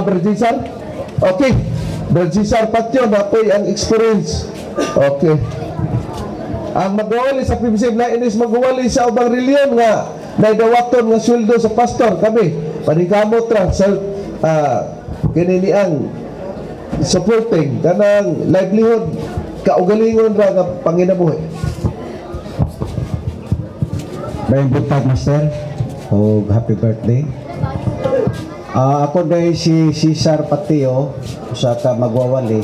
Brad Cesar? Okay. Brad Cesar Patio, napoy ang experience. Okay. Ang magwawali sa PBCM na inis magwawali sa ubang reliyon nga naidawaton nga sweldo sa pastor kami paningkamot ra sa kini ni ang supporting kanang livelihood, kaugalingon ra nga panginabuhi. Maayong buntag, Master. O happy birthday. Ako dahil si Cesar Patio, usa ka magwawali.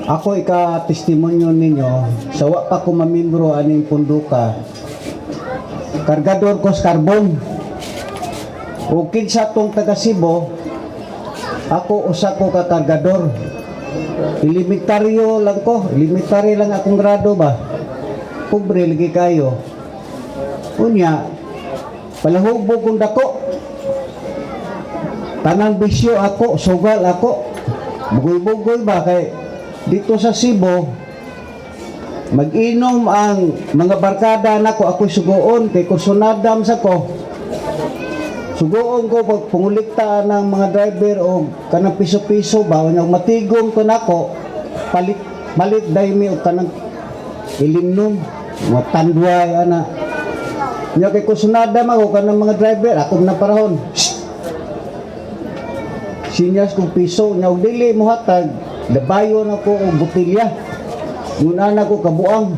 Ako ika-testimonyo ninyo sa wa pa ko mamimbro aning punduka. Kargador ko sa karbon. O kinsa tong taga Cebu, ako usa ko ka kargador. Elementaryo lang ko, elementary lang akong grado ba. Pobre lagi kayo. Unya, palahubog kong dako. Tanang bisyo ako, sugal ako. Bugoy-bugoy ba kay dito sa Cebu, mag-inom ang mga barkada nako, ako sugoon kay kursunadam sa ko. Sugoon ko pag pangulikta ng mga driver o kanang piso-piso ba, unya matigom ko nako, palit palit daymi og kanang ilimnom, mga Tanduay ana. Nya kay kursunada man ako kanang mga driver, ako na parahon. Shh! Sinyas kong piso, nya og dili mo hatag, labayon ako og botelya. Ngun ko kabuang.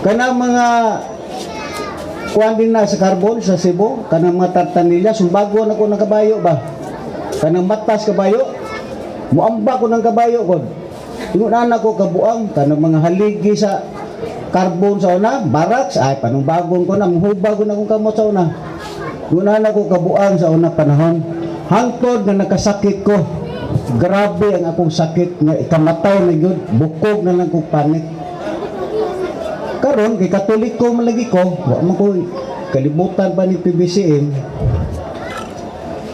Kanang mga kuan din na sa karbon sa Cebu, kanang mga tartanilla, sumbago na ko ng kabayo ba. Kanang matas kabayo, muamba ko ng kabayo kon. Ingon ana ko kabuang kanang mga haligi sa karbon sa una, barracks, ay panumbagon ko na, muhubag ko na kong kamot sa una. Ingon ana ko kabuang sa una panahon. Hangtod na nakasakit ko. Grabe ang akong sakit nga ikamatay na gyud, bukog na lang kong panit. Karon kay Katoliko man lagi ko, wa man ko kalibutan pa ni PBCM.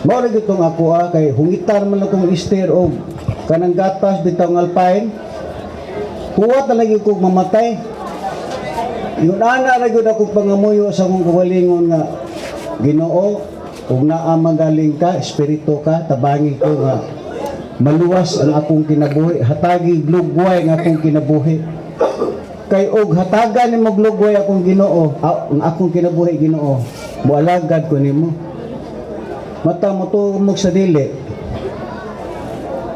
Mao ra gyud tong ako kay hungitan man akong ister og kanang gatas bitaw ng Alpine. Huwat na lagi ko mamatay. Yun ana ra gyud akong pangamuyo sa akong kaugalingon nga, "Ginoo, kung naa magaling ka, espiritu ka, tabangi ko nga maluwas ang akong kinabuhi, hatagi lugway ang akong kinabuhi." Kay og hatagan nimo lugway akong Ginoo, ang akong kinabuhi, Ginoo, moalagad ko nimo. Mata mo mo sa dili.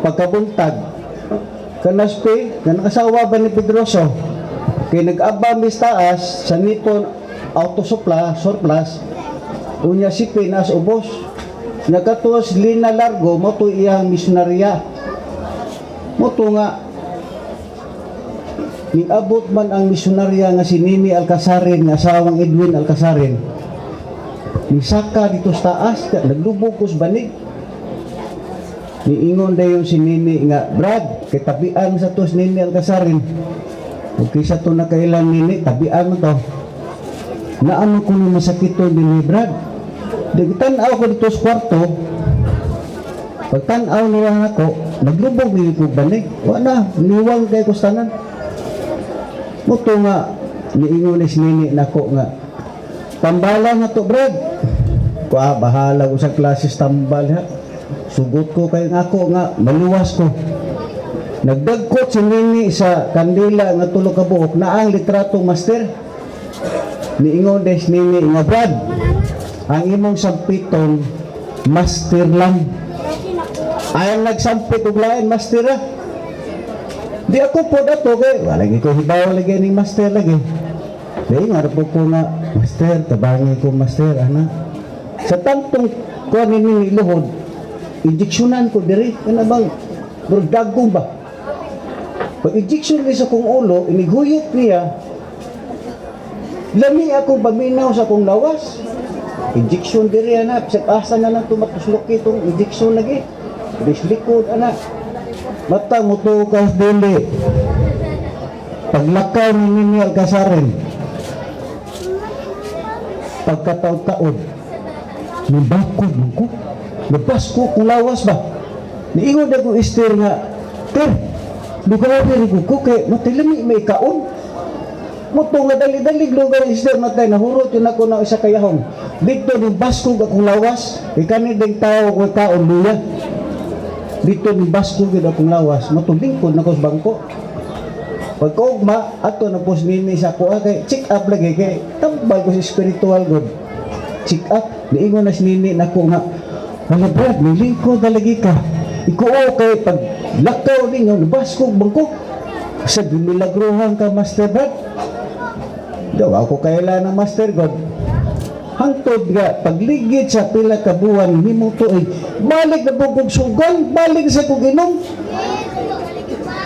Pagkabuntag, kanaspi, nga nakasawa ba ni Pedroso? Kay nag-aba mis taas sa Nippon Auto Supply, surplus, unya si Pinas ubos. Nagkatos Lina Largo, mo to iyang misyonarya. Mo to nga, ning-abot man ang misyonarya nga si Nini Alcasarin, nga asawang Edwin Alcasarin. Nisaka dito sa taas, naglubog ko sa banig. Niingon dayon si Nini nga, "Brad," kay tabian sa to si Nini Alcasarin. Okay sa to na kailang Nini, tabian mo to. Naano ko ni masakiton din ni Brad. Di tan-aw ko dito sa kwarto. Pag tan-aw niya ako, naglubog ni ko banig. Wa na, niwang kay kustanan. Muto nga, niingon ni si Nini nako nga, "Tambala nga to, Brad." Kuha, bahala ko sa klases tambal ha. Sugot ko kay ako nga, maluwas ko. Nagdagkot si Nini sa kandila nga tulo ka buok na ang litratong master. Niingon des Nini nga, "Brad, ang imong sampiton, master lang. Ay nagsampit og lain, master ah." Di ako po dato kay wala lagi ko hibaw lagi ni master lagi. Di nga po ko nga, "Master, tabangi ko, master," ana. Sa tantong kuan ni luhod, injeksyonan ko diri kana bang murag dagong ba. Pag injection ni sa kong ulo, iniguyot niya. Lami akong paminaw sa akong lawas. Injection diri ana, sa asa na lang tumatuslok itong injection lagi. Dis likod ana. Mata mo to ka dili. Paglakaw ni Nini Alcasarin. Pagkataod-taod. Nibakod man ko. Nabas ko kung lawas ba. Niingon na ko ister nga, "Ter, lugar diri ko ko kay matilami may kaon." Muto nga dali-dali lugar sister matay nahurot yun ako na isa kayahong. Dito ni baskog akong lawas. Ikani ding tao ko kaon luya. Dito ni baskog gid akong lawas. Matulingkod na ko sa bangko. Pagkaugma, ato na pos nini sa kuha kay check up lagi kay tambal ko sa spiritual god. Check up, niingon na si nini nako nga, "Wala Brad, nilingkod na lagi ka." Iko kay pag lakaw ninyo, nabas ko bangko. Sa gimilagruhan ka, Master Brad. Daw ako kaila ng Master God. Hangtod nga pagligid sa pila ka buwan himo tuig, balik na pud kog sugal, balik sa kog inom.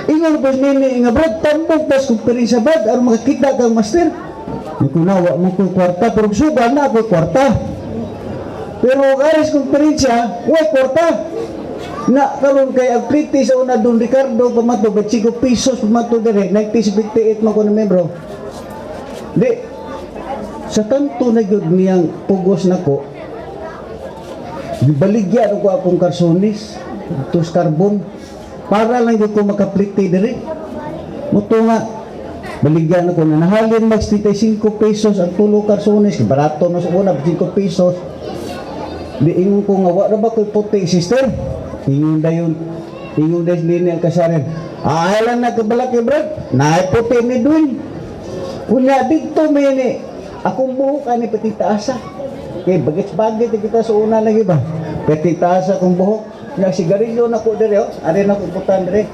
Ingon pa nini nga, "Brad, tambok tas kumperensya, Brad, aron makakita kang master." Ni kunawa mo ko kwarta, pero sugal na ako kwarta. Pero ang aris kumperensya, way kwarta. Na karon kay ang pliti sa una Don Ricardo pamato 5 pesos pamato dire 1978 man ko na membro. Di sa kanto na gyud niyang pugos nako, gibaligya ko akong karsonis tos carbon para lang gyud ko makapliti diri. Muto nga baligyan ako na nahalin mag 75 pesos ang tulo karsonis, barato na sa una 5 pesos. Di ingon ko nga wa ra ba ko'y puti, sister? Ingon dayon, ingon dayon nini ang kasarin. "Ay lang na kabalaki, Brad. Naay puti ni Dwayne." Kunya dito may ni akong buhok ani pati taasa. Kay bagit-bagit kita sa una lagi ba. Pati taasa akong buhok. Nga sigarilyo na ko dire oh. Ari na ko putan dire.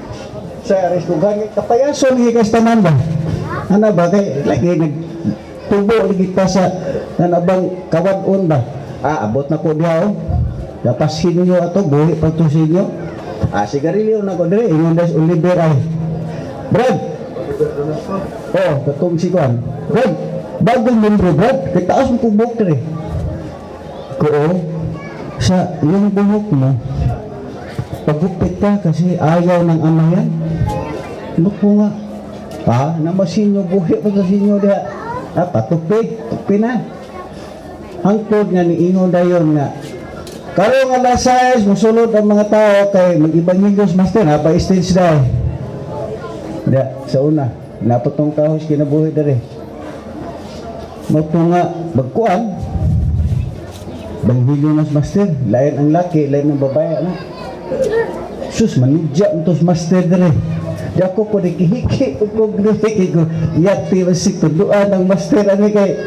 Sa aris dugan kapayason ni kay tanan ba. Ana ba kay lagi nag tubo lagi ta sa nanabang kawad-on ba. Ah, abot na ko diha oh. Dapat sinyo ato, buhi pa to sinyo. Ah, sigarilyo na ko dire, ingon des Oliver ay. "Brad." Oh, katong si Kuan. "Brad, bagong membro, Brad, kay taas mo kong buhok dire." Ko, "Oh, sa iyong buhok mo, pagupit ka kasi ayaw ng ama yan." Ano nga? Ah, namasinyo, buhi pa sa sinyo diha. Ah, patupi, tupi na. Hangtod nga ni ingon dayon nga, "Karong alas 6, musulod ang mga tao kay mag-ibang master, ha, pa stage daw." Da, sa una, naputong kahos kinabuhi dere. Mao nga, bagkuan, banghilyo nas master, lain ang laki, lain ang babae, ano. Sus, manudya mo tos master dere. Di ako po di kihiki, ko dere, ko, yati masik tuduan ang master, ano kay,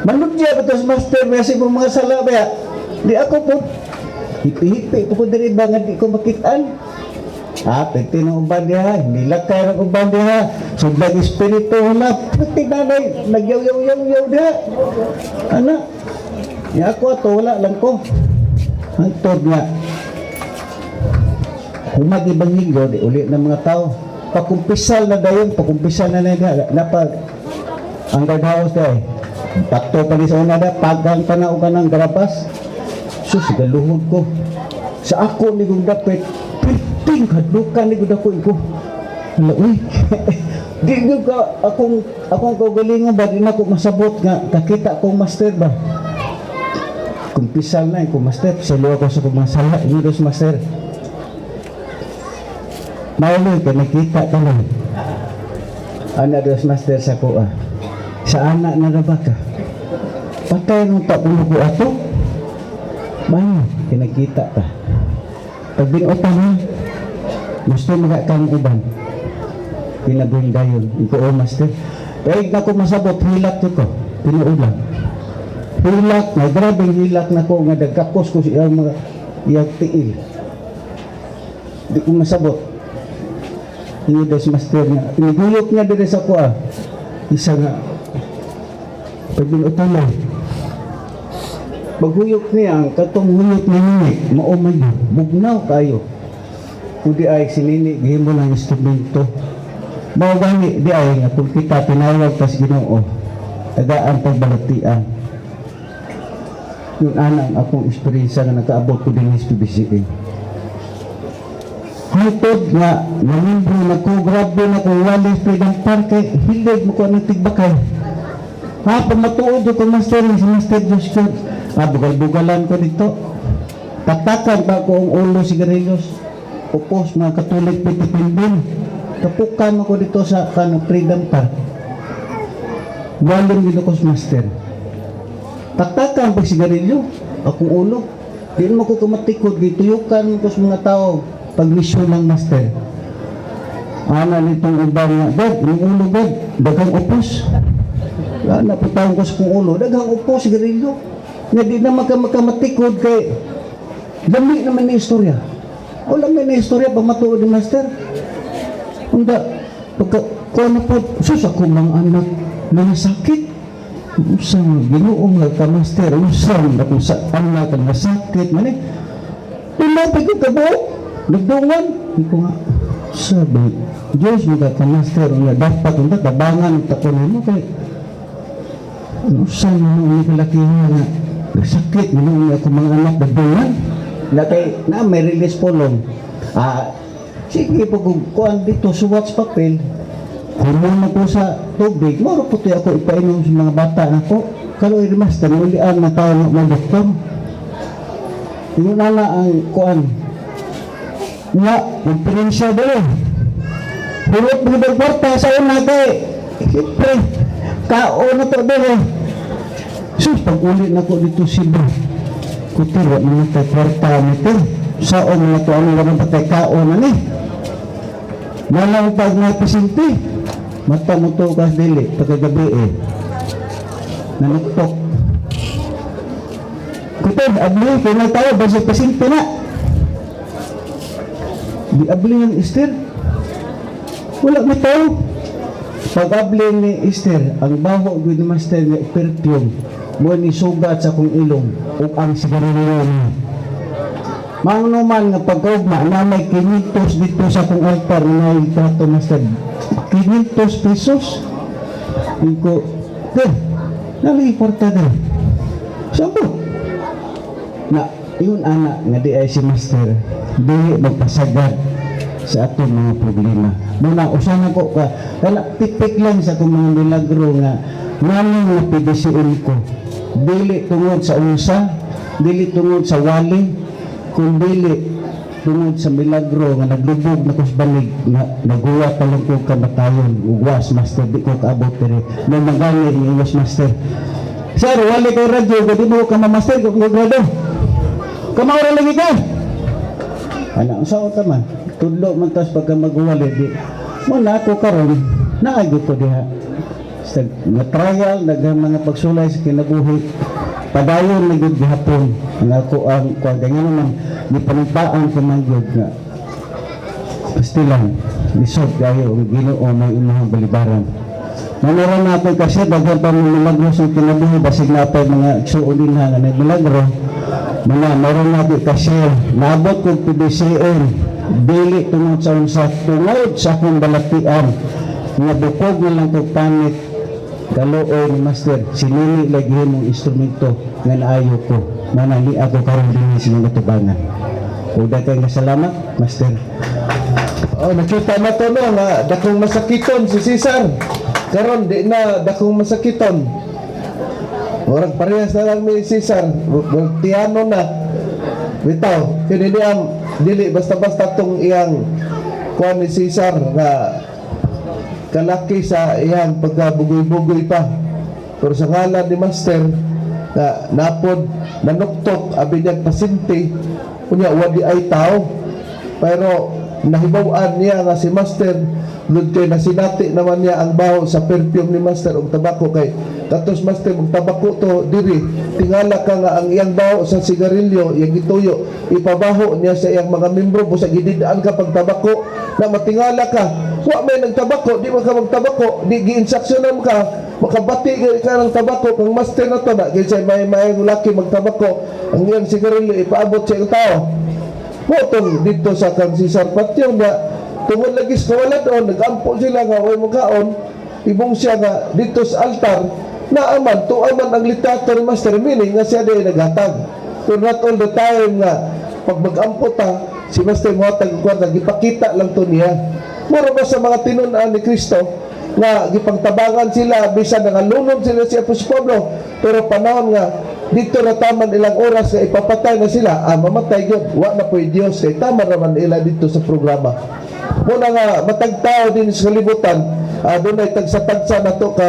manudya mo tos master, kasi mo mga sala ba, di ako po, hipi-hipi po ko diri ba nga di ko makitaan. Ah, pwede ng uban diha, nilakay ng uban diha, sudlag espiritu wala, pwede na nagyaw-yaw-yaw diha. Ana, ya ako ato, wala lang ko. Hangtod nga, humag ibang linggo, di uli ng mga tao. Pakumpisal na dayon, pakumpisal na na diha, napag, ang guardhouse diha. Pato pa ni sa una da, pagang pa na og kanang garabas. Sus, galuhod ko. Sa ako ni kong dapit, piting kadlukan ni gud ako ko. Hala, uy. Di gyud ka akong kaugalingon ba di na ko masabot nga kakita kong master ba. Kumpisal na eh, kung master, salo ako sa kong mga sala, ingon daw sa master. "Mauloy ka, nakita ka lang." Ana daw sa master sa ko ah. "Sa anak na ba ka? Patay nung tapulo ko ato. Bayo, kinagkita ka. Pag binuotan ha, gusto mo ka kang uban. Pinabuhin dayon. Iko o master. Eh, na ko masabot, hilak ko. Pinuulan. Hilak na, grabe hilak na ko nga dagkakos ko sa iyang mga iyang tiil. Di ko masabot. Ingon daw sa master nga. Iniguyot niya dire sa kuha. Isa nga, pag binuotan lang, paghuyop niya, ang katong huyop ni Nini, mao man yun, bugnaw kayo. Kundi ay si Nini, gihimo lang instrumento. Mao gani di ay nga kung kita tinawag tas Ginoo, tagaan pagbalatian. Yung ana ang akong eksperyensya nga nakaabot ko din sa PBCA. Hangtod nga namimbro na ko, grabe na ko wali Freedom Park kay hilig mo ko ng tigbakay. Ha, pamatuod ko master, si Master Diyos ko. Ah, bugal-bugalan ko dito. Tatakan pa ko ang ulo sigarillos. Upos mga Katolik pitipindin. Tapukan ako dito sa kanang Freedom Park. Walon gid ko sa master. Taktakan pag sigarilyo, akong ulo. Di mo ko kamatikod, gituyukan ko sa mga tao pag misyon ng master. Ana nitong uban nga, "Dad, yung ulo, Dad, daghang upos." Ana putawon ko sa kong ulo, daghang upos, sigarilyo. Nga di na makamatikod kay lami naman ni istorya. O lami na istorya pag matuod ni master. Unda, pagka, kuha na po, sus, ako mga anak, mga sakit. Usa nga Ginoo nga ka master, usa nga kung sa anak nga sakit man eh. Tumapay ko kabuok, nagdungan. Hindi ko nga, sabi, Diyos mga ka master, nga dapat unta tabangan ta ko nimo kay usa nga ni kalakihan nga nasakit man nga ako mga anak nagdungan. Na kay na may release polong. Ah, sige po kung kuan dito suwat sa papel, Humon na ko sa tubig, moro po ako ipainom sa mga bata na ko. Kaloy master, ulian na tao ng mga doktor. Yun na na ang kuan. Nga, konferensya doon. Hulot mo ng kwarta sa una kay. Siyempre, kaon na to doon. Sus, pag uli na ko dito Cebu. Kutir, wa naman tayo kwarta nito. Saon na to, ano naman pa tayo kaon na ni. Walang pag napisinte. Mata mo to kas dili, pagkagabi eh. Nanuktok. Kutir, abli, kaya tayo, basta pasinte na. Di abli ang Esther. Wala na tao. Pag abli ni Esther, ang baho gyud ni Master nga perfume, mo ni sugat sa akong ilong ug ang sigarilyo niya. Mao man nga pagkaugma na may 500 dito sa akong altar na trato master. 500 pesos. Iko, "Ter, nalagi kwarta der." Saan? Na, yun ana nga di ay si master dili magpasagad sa atong mga problema. Muna, usa na ko ka, kana tipik lang sa akong mga milagro nga nganong nga PBCM ko. Dili tungod sa unsa, dili tungod sa wali, kung dili tungod sa milagro nga naglubog na ko sa banig nga naguwa pa lang ko kamatayon ugwas master di ko kaabot diri no magani nga iwas master. Sir, wali kay radyo gadi mo ka ma-master kung grado kamaura lagi ka ana unsa ka man tudlo man tas pagka magwali di mo na ako karon naagyo ko diha sa nga trial daghang mga pagsulay sa kinabuhi, padayon na gyud gihapon ang ako ang kuan kay ngano man gipanumpaan ko man gyud nga pastilan lisod kayo ang Ginoo may imong balibaran. Manara na ako kasi daghan pa mga milagro sa kinabuhi, basig na pa mga igsuon din ha nga nagmilagro. Mga meron na ako kasi naabot kong PBCM dili tungod sa unsa, tungod sa akong balatian nga bukog na lang kog panit kaluoy ni master sinini lagi mong instrumento nga naayo ko manali ako karon dinhi sa mga tubangan. Ug kay nga salamat, master. Oh, nakita na to no nga dakong masakiton si Cesar. Karon di na dakong masakiton. Murag parehas na lang ni Cesar, Voltiano na. Bitaw, kini ang dili basta-basta tong iyang kuan ni Cesar nga kalaki sa iyang pagkabugoy-bugoy pa. Pero sa ngalan ni Master na napod nanuktok abi niyang pasinti unya wa di ay tao, pero nahibaw-an niya nga si Master lud kay nasinati naman niya ang baho sa perfume ni Master og tabako kay katos Master og tabako to diri tingala ka nga ang iyang baho sa sigarilyo iyang gituyo ipabaho niya sa iyang mga membro busa gididaan ka pag tabako na matingala ka wa may nagtabako di man ka magtabako di gi-instructionan ka makabati ka ng tabako kang master na to na kinsa may laki magtabako ang iyang sigarilyo ipaabot sa iyang tao. Motong dito sa kang Cesar Patio nga tungod lagi sa kawalan nagampo sila nga way makaon ibong siya nga dito sa altar naaman tuaman ang litrato ni Master, meaning nga siya di naghatag. Pero not all the time nga pag magampo ta si Master mohatag og kwarta, gipakita lang to niya. Mura ba sa mga tinun-an ni Kristo nga gipangtabangan sila bisan nangalunod sila si Apostol Pablo, pero panahon nga dito na taman ilang oras nga ipapatay na sila, ah, mamatay gyud, wa na po'y Dios kay tama raman ila dito sa programa. Muna nga matag tao din sa kalibutan, ah, dunay tagsa-tagsa na to ka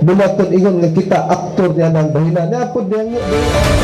Bulaton ingon nga kita aktor niya ng bahina. Niya po niya.